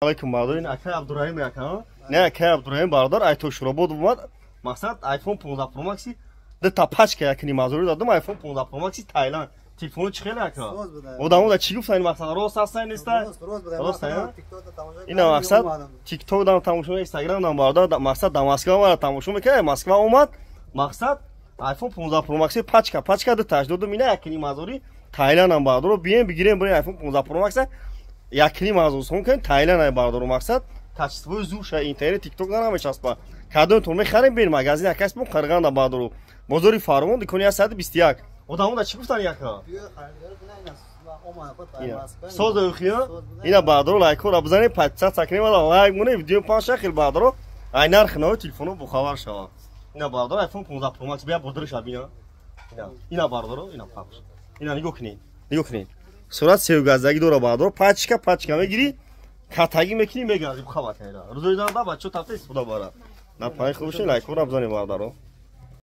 Алейкум, бародар, ин акай Абдураҳим яка. Не, акай Абдураҳим, бародар, айто шуробод омад. Мақсад, iPhone 15 Pro Max ду та пачка якни мазури дадум, iPhone 15 Pro Max Тайланд. Телефону чӣ хеле, ака? Одамо да чӣ гуфтан, мақсад, рост ҳастан, неста? Рост, ина мақсад, TikTok дам тамошо, Instagram дам, бародар, мақсад, да Москва омада тамошо мекард, Москва омад, мақсад, iPhone 15 Pro Max пачка, пачка ду таш додум, ина якни мазури Тайландам, бародаро, бием бигирем, бирем iPhone 15 Pro Max якни мазур сон кунем, Тайланд ай, бародаро, мақсад, качество и зурша, интернет, TikTok намечаспа. Кадомтон мехарем, бир магазин акас мо Қарғанда, бародаро, бозори Фармон, дикони 121. Одамо да чӣ гуфтан, яка? Соза хия? Ина, бародаро, лайкҳоро бизанед, подписаться кунед, вала лайк монед, видео панша хел, бародаро, ай нархи нави телефоно бохабар шава. Ина, бародаро, iPhone 15 Pro Max бия бодриша бина. Ина, ина, бародаро, ина пахш. Ина нигоҳ кунед, нигоҳ кунед. Сурат севгаздагӣ дора, бародаро, пачка, пачка мегирӣ, катагӣ мекунӣ, мегардӣ, бухаба кайра. Рӯзои данда бачо тафта истифода бара. На пай хуб шин, лайкҳоро бизанед, бародаро.